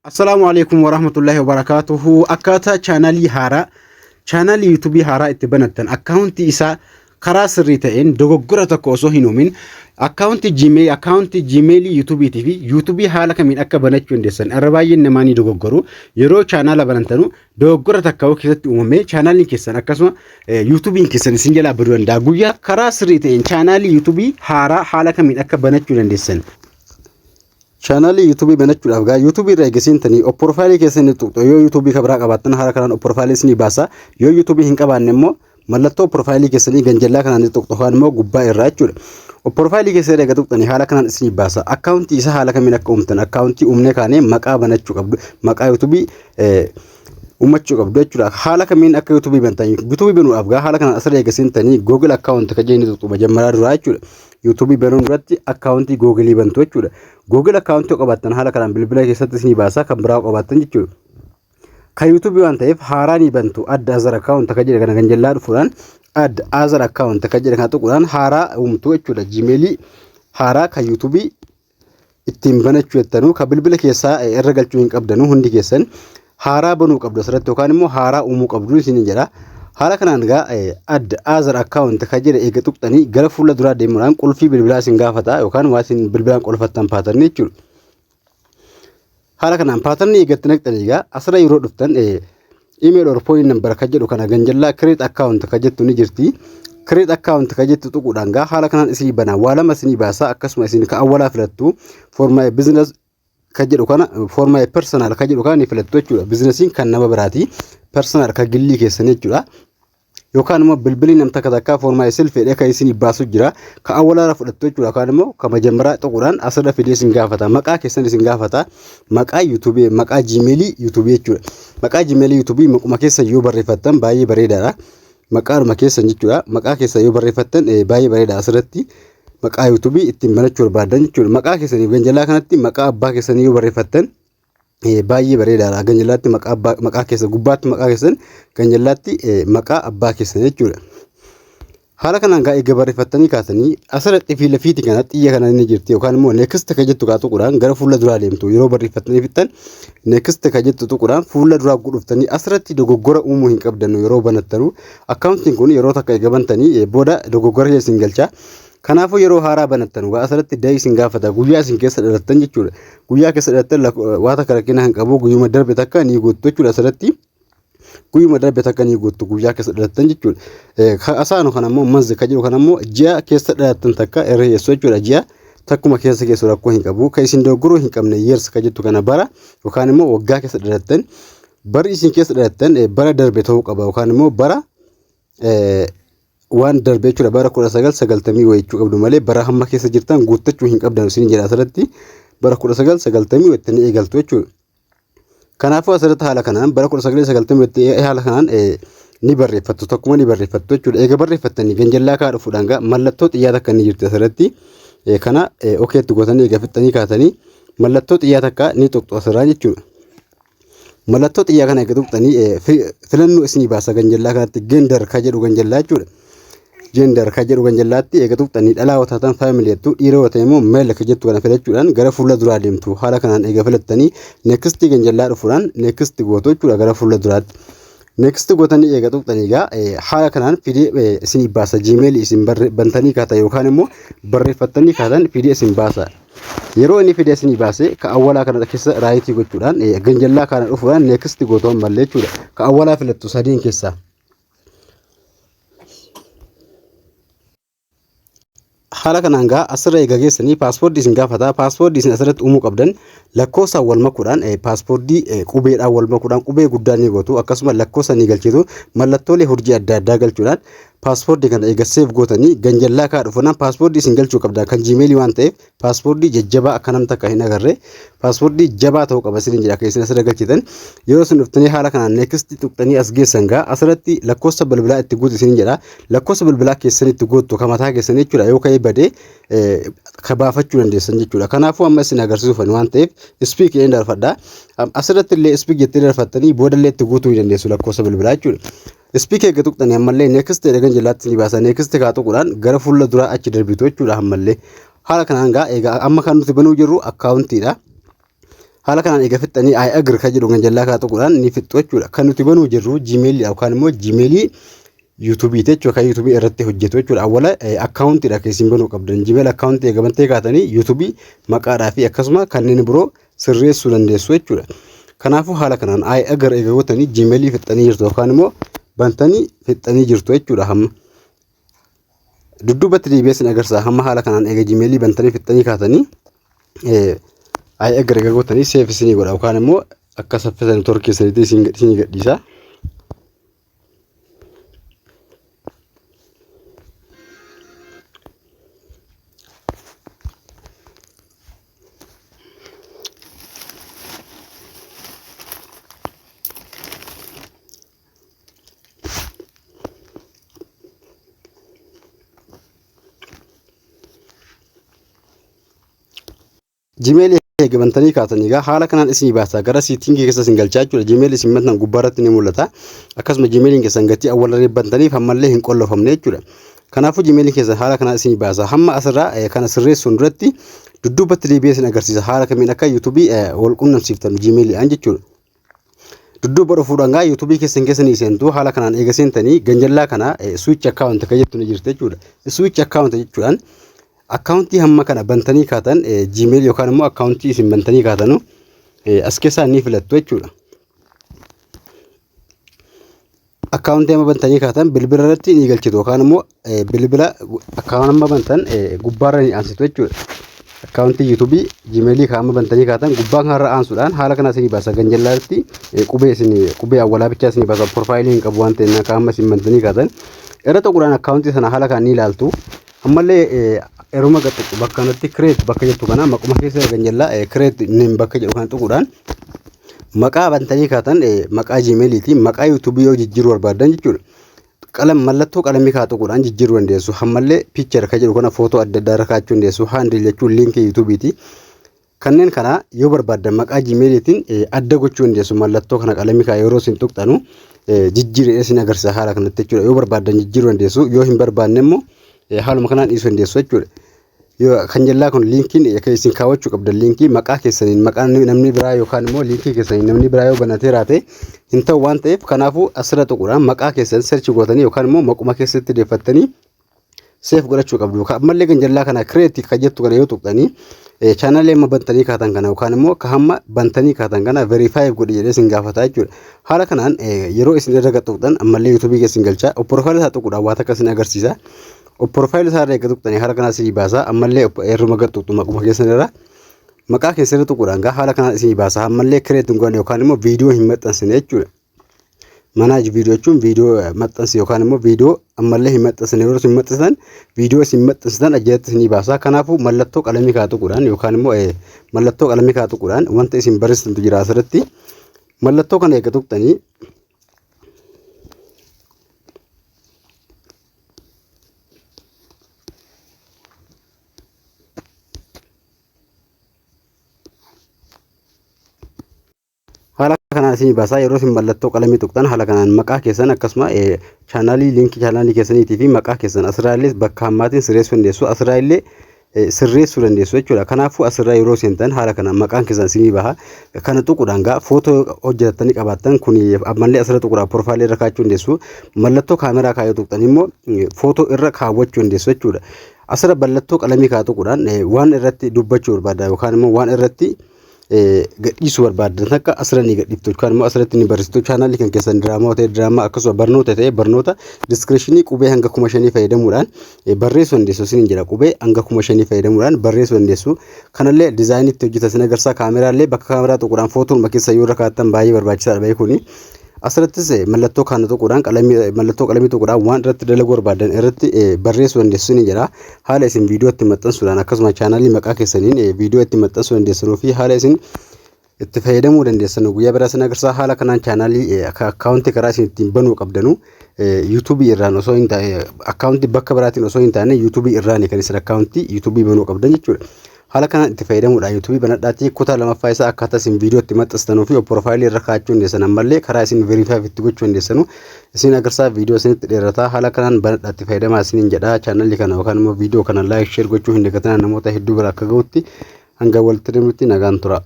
Assalaamu alaikum warahmatullahi wabarakaatuhu. Akkaataa chaanaalii haaraa, chaanaalii yuutuubii haaraa itti banattan, akkaawuntii isaa karaa sirrii ta'een dogoggora tokko osoo hin uumin, akkaawuntii Gmail, akkaawuntii Gmailii yuutuubiitii fi yuutuubii haala kamiin akka banachuu dandeessan. Irra baay'een namaa ni dogoggoru. Yeroo chaanaala banantanu dogoggora takka keessatti uumamee chaanaaliin keessan akkasuma yuutuubiin keessan isin jalaa baduu danda'a. Guyyaa karaa sirrii ta'een chaanaalii yuutuubii haaraa haala kamiin akka banachuu dandeessan. Chaanaalii yuutuubii banachuudhaaf gaa yuutuubii irra eega seentanii profaayilii keessan ni tuqxu. Yoo yuutuubii kan biraa qabaattan haala kanaan profaayilii isinii baasa. Yoo yuutuubii hin qabaanne immoo mallattoo profaayilii keessanii ganjallaa kanaan ni tuqxu yookaan immoo gubbaa irraa jechuudha. Profaayilii keessan eega tuqxanii haala kanaan isinii baasa. Akkaawuntii isaa haala kamiin akka uumtan, akkaawuntii uumnee kaanee maqaa banachuu qabdu, maqaa yuutuubii uummachuu qabdu jechuudha. Haala kamiin akka yuutuubii bantan, yuutuubii banuudhaaf gaa haala kanaan asirra eega seentanii Google akkaawuntii kan jennu tuqxu majammaraa duraa jechuudha. Yuutuubii banuun duratti akkaawuntii Googilii bantu jechuudha. Google akkaawuntii yoo qabaattan haala kanaan bilbila keessatti isinii baasa, kan biraa qabaattan jechuudha. Kan yuutuubii waan ta'eef haaraa ni bantu. Add other account kan jedhe kana kan jallaa dhufuudhaan add other account kan jedhe kana tuquudhaan haaraa uumtu jechuudha. Gmailii haaraa kan yuutuubii ittiin banachuu jettanuu kan bilbila keessaa irra galchuu hin qabdanuu, hundi keessan haaraa banuu qabdu asirratti yookaan immoo haaraa uumuu qabdu isin jedha. Haala kanaan egaa add other account kan jedhe eega tuqxanii gara fuula duraa deemuudhaan qulfii bilbilaa isin gaafata yookaan waa isin bilbilaan qolfattan patternii jechuudha. Haala kanaan patternii eegatti naqxanii egaa asirra yeroo dhuftan email or phone number kan jedhu kana ganjallaa create account kan jettu ni jirti. Create account kan jettu tuquudhaan gaa haala kanaan isinii bana, waa lama isinii baasa. Akkasuma isin ka awwalaa filattu, for my business kan jedhu kana, for my personal kan jedhu kana ni filattu jechuudha. Businessiin kan nama biraati. Personal kan gillii keessanii jechuudha. Yookaan immoo bilbilli nam takka takka for myself fedhee kan isinii baasu jira. Ka awwalaarra fudhattu jechuudha. Yookaan immoo ka majammaraa tuquudhaan asirra fidee isin gaafata. Maqaa keessan isin gaafata. Maqaa yuutuubii, maqaa jiimeelii yuutuubii jechuudha. Maqaa jiimeelii yuutuubii maquma keessan yoo barreeffattan baay'ee bareedaadha. Maqaadhuma keessan jechuudha. Maqaa keessan yoo barreeffattan baay'ee bareeda asirratti. Maqaa yuutuubii ittiin banachuu barbaadan jechuudha. Maqaa keessaniif ganjalaa kanatti maqaa abbaa keessanii yoo barreeffattan baay'ee bareedaadha. Ganjalaatti maqaa abbaa, maqaa keessa gubbaatti maqaa keessan, ganjalaatti maqaa abbaa keessan jechuudha. Haala kanaan gaa eega barreeffattanii kaasanii asirratti fi lafiiti kana xiyya kana ni jirti yookaan immoo next kan jettu kaa tuquudhaan gara fuula duraa deemtu. Yeroo barreeffattanii fixxan next kan jettu tuquudhaan fuula duraa godhuftanii asirratti dogoggora uumuu hin qabdannu. Yeroo banattanu akkaawuntiin kun yeroo takka eega bantanii booda dogoggora isin galcha. Kanaafuu yeroo haaraa banattan waa asirratti day isin gaafata, guyyaa isin keessa dhalattan jechuudha. Guyyaa keessa dhalattan waa takka rakkina hin qabu, guyyuma darbe takka ni guuttu jechuudha asirratti. Guyyuma darbe takka ni guuttu guyyaa keessa dhalattan jechuudha. Asaanu kan ammoo month kan jedhu kan ammoo ji'a keessa dhalattan takka irra geessu jechuudha. Ji'a takkuma keessa geessu rakkoo hin qabu. Kan isin dogoggoruu hin qabne years kan jettu kana, bara yookaan immoo waggaa keessa dhalattan, barri isin keessa dhalattan bara darbe ta'uu qaba yookaan immoo bara waan darbe jechuudha. Bara 1990 wayii jechuu qabdu malee bara hamma keessa jirtan guuttachuu hin qabdan isin jedha. Asirratti bara 1990 wayittanii eegaltu jechuudha. Kanaafuu asirratti haala kanaan bara 1990 haala kanaan ni barreeffattu, tokkuma ni barreeffattu jechuudha. Eega barreeffattanii ganjallaa kaa dhufuudhaan gaa mallattoo xiyyaa takka ni jirti asirratti. Kana okeetti gootanii eega fixxanii kaatanii mallattoo xiyyaa takka ni tuqxu asirraa jechuudha. Mallattoo xiyyaa kana eega tuqxanii filannoo isinii baasa ganjallaa kanatti, gender ka jedhu ganjallaa jechuudha. Gender ka jedhu ganjallaatti eega tuqxanii dhalaa yoo taatan female jettu, dhiira yoo ta'e immoo male ka jettu kana filachuudhaan gara fuula duraa deemtu. Haala kanaan eega filattanii next ganjallaa dhufuudhaan next gootu jechuudha gara fuula duraatti. Next gootanii eega tuqxanii egaa haala kanaan fidee isinii baasa, jiimeelii isin bantanii kaatan yookaan immoo barreeffattanii kaatan fidee isin baasa. Yeroo inni fidee isinii baase ka awwalaa kana keessa rightii gochuudhaan ganjallaa kana dhufuudhaan next gootu ammallee jechuudha. Ka awwalaa filattu sadiin keessaa. Haala kanaan gaa asirra eega geessanii passwordii isin gaafata. Passwordii isin asirratti uumuu qabdan lakkoofsaan wal makuudhaan, passwordii qubeedhaan wal makuudhaan qubee guddaa ni gootu, akkasuma lakkoofsa ni galchitu, mallattoolee hurjii adda addaa galchuudhaan passwordii kana eega save gootanii ganjallaa kaa dhufuudhaan passwordii isin galchuu qabdan kan jiimeelii waan ta'eef passwordii jajjabaa akka nam takka hin agarre passwordii jabaa ta'uu qaba isin jedha akka isin asirra galchitan. Yeroo isin dhuftanii haala kanaan next tuqxanii as geessan gaa asirratti lakkoofsa bilbilaa itti guutu isin jedha. Lakkoofsa bilbilaa keessan itti guuttu, kan mataa keessan jechuudha. Yoo ka'ee badee ka baafachuu dandeessan jechuudha. Kanaafuu amma isin agarsiisuuf waan ta'eef skip jedheen darfadha. Asirratti illee skip jettee darfattanii boodallee itti guutuu ni dandeessu lakkoofsa bilbilaa jechuudha. Skip eegga tuqxanii ammallee next jedhan jalaatti ni baasa. Next kaa tuquudhaan gara fuula duraa achi darbitu jechuudha ammallee. Haala kanaan gaa egaa amma kan nuti banuu jirru akkaawuntiidha. Haala kanaan eega fixxanii I agree kan jedhu ganjallaa kana tuquudhaan ni fixxu jechuudha. Kan nuti banuu jirru Gmail yookaan immoo Gmailii YouTubeiti jechuudha. Kan YouTube irratti hojjetu jechuudha. Awwala akkaawuntiidha kan isin banuu qabdan. Gmail akkaawuntii eega bantee kaatanii YouTube maqaadhaa fi akkasuma kanneen biroo sirreessuu dandeessu jechuudha. Kanaafuu haala kanaan I agree eega gootanii Gmailii fixxanii jirtu yookaan immoo bantanii fixxanii jirtu jechuudha hamma. Dudduubatti deebi'ee isin agarsiisa. Hamma haala kanaan eega Gmailii bantanii fixxanii kaatanii I agree eega gootanii save isinii godha yookaan immoo akka saffisa networkii isiniitti isinii gadhiisa. Gmail eega bantanii kaatanii egaa haala kanaan isinii baasa gara settingii keessa isin galchaa jechuudha. Gmail isin bantan gubbaa irratti ni mul'ata. Akkasuma Gmailiin keessan gatii awwalaree bantaniif ammallee hin qollofamne jechuudha. Kanaafuu Gmailiin keessan haala kanaan isinii baasa. Hamma asirraa kana sirreessuun duratti dudduubatti deebi'ee isin agarsiisa haala kamiin akka YouTubeii wal qunnamsiiftan Gmailiidhaan jechuudha. Dudduuba dhufuudhaan gaa YouTubeii keessan keessa ni seentu. Haala kanaan eega seentanii ganjallaa kana switch account kan jettu ni jirti jechuudha. Switch account jechuudhaan akkaawuntii hamma kana bantanii kaatan Gmail yookaan immoo akkaawuntii isin bantanii kaatanu as keessaa ni filattu jechuudha. Akkaawuntii amma bantanii kaatan bilbila irratti ni galchitu yookaan immoo bilbila akkaawuntii amma bantan gubbaarra ni aansitu jechuudha. Akkaawuntii YouTubeii Gmailii kan amma bantanii kaatan gubbaa kanarra aansuudhaan haala kana isinii baasa. Ganjallaa irratti qubee isin qubee awwalaa bichaa isinii baasa. Profaayilii hin qabu waan ta'eef kan amma isin bantanii kaatan irra tuquudhaan akkaawuntii sana haala kanaan ni ilaaltu. Ammallee eruma tuqu bakka kanatti create bakka jettu kana maquma keessa ganjallaa create name bakka jedhu kana tuquudhaan maqaa bantanii kaatan maqaa Gmailiiti maqaa YouTubeii yoo jijjiiruu barbaaddan jechuudha. Qalam mallattoo qalamii kaa tuquudhaan jijjiiruu dandeessu. Ammallee picture kan jedhu kana footoo adda addaa irra kaa'achuu dandeessu. Handle jechuun liinkii YouTubeiiti. Kanneen kana yoo barbaaddan maqaa Gmailiitiin adda gochuu dandeessu. Mallattoo kana qalamii kaa yeroo isin tuqxanu jijjiiree isin agarsiisa haala kanatti jechuudha. Yoo barbaaddan jijjiiruu dandeessu. Yoo hin barbaanne immoo haaluma kanaan dhiisuu dandeessu jechuudha. Yoo kan jallaa kun liinkiin kan isin kaawwachuu qabdan liinkii maqaa keessaniin maqaan namni biraa yookaan immoo liinkii keessaniin namni biraa yoo banatee raate hin ta'u waan ta'eef, kanaafuu asirra tuquudhaan maqaa keessan search gootanii yookaan immoo maquma keessatti deeffattanii save godhachuu qabdu. Ammallee kan jallaa kana create kan jettu kana yoo tuqxanii chaanaalii amma bantanii kaatan kana yookaan immoo ka hamma bantanii kaatan kana verify godhi jedhee isin gaafata jechuudha. Haala kanaan yeroo isin irra tuqxan ammallee YouTubeii keessa isin galcha. Profile isaa tuquudhaan waan takka isin agarsiisa. Profile isaa irra eega tuqxanii haala kanaan isinii baasa. Ammallee irruma gad tuqxu maquma keessan irra. Maqaa keessan irra tuquudhaan gaa haala kanaan isinii baasa. Ammallee create hin goone yookaan immoo viidiyoo hin maxxansine jechuudha. Manage video jechuun viidiyoo maxxansi yookaan immoo viidiyoo ammallee hin maxxansine. Yeroo isin maxxansitan viidiyoo isin maxxansitan ajjalatti isinii baasa. Kanaafuu mallattoo qalamii kaa tuquudhaan yookaan immoo mallattoo qalamii kaa tuquudhaan wanta isin barreessitantu jira asirratti. Mallattoo kana eega tuqxanii haala kanaan isinii baasaa. Yeroo isin mallattoo qalamii tuqxan haala kanaan maqaa keessan akkasuma chaanaalii, liinkii chaanaalii keessaniitii fi maqaa keessan asirraa illee bakka hammaatiin sirreessuu dandeessu, asirraa illee sirreessuu dandeessu jechuudha. Kanaafuu asirraa yeroo seentan haala kanaan maqaan keessan isinii baha. Kana tuquudhaan gaa footoo hojjetattanii qabaattan kun ammallee asirra tuquudhaan profaayilii irra kaa'achuu dandeessu. Mallattoo kaameraa kaayoo tuqxan immoo footoo irra kaawwachuu dandeessu jechuudha. Asirra mallattoo qalamii kaa tuquudhaan waan irratti dubbachuu barbaaddan yookaan immoo waan irratti gadhiisuu barbaaddan takka asirra ni gadhiiftu yookaan immoo asirratti ni barreessitu. Chaanaalii kan keessan diraamaa ta'e diraamaa, akkasuma barnoota ta'e barnoota, descriptionii qubee hanga 5000 fayyadamuudhaan barreessuu dandeessu isiniin jedha. Qubee hanga 5000 fayyadamuudhaan barreessuu dandeessu. Kanallee dizaayinii itti hojjetan isin agarsiisa. Kaameraallee bakka kaameraa tuquudhaan footoon keessa yoo irra kaa'attan baay'ee barbaachisaadha bahee kuni. Asirrattis mallattoo kana tuquudhaan qalamii, mallattoo qalamii tuquudhaan waan irratti dalaguu barbaadan irratti barreessuu dandeessu ni jedha. Haala isin viidiyoo itti maxxansuudhaan akkasuma chaanaalii maqaa keessaniin viidiyoo itti maxxansuu dandeessanuu fi haala isin itti fayyadamuu dandeessan guyyaa biraa isin agarsiisa. Haala kanaan chaanaalii akkaawuntii karaa isin ittiin banuu qabdanu YouTubeii irraan osoo hin taane, akkaawuntii bakka biraatiin osoo hin taane, YouTubeii irraan kan isin akkaawuntii YouTubeii banuu qabdan jechuudha. Haala kanaan itti fayyadamuudhaan YouTubeii banadhaatii kutaa lamaffaa isaa akkaataa isin viidiyoo itti maxxansitanuu fi profaayilii irra kaa'achuu dandeessan, ammallee karaa isin verify itti gochuu dandeessanu isin agarsiisa. Viidiyoo isinitti dheerataa. Haala kanaan banadhaa itti fayyadamaa isiniin jedha. Chaanalii kana yookaan immoo viidiyoo kana like, share gochuu hin dagatinaa, namoota hedduu bira akka gahutti. Hanga walitti deemutti nagaan tura.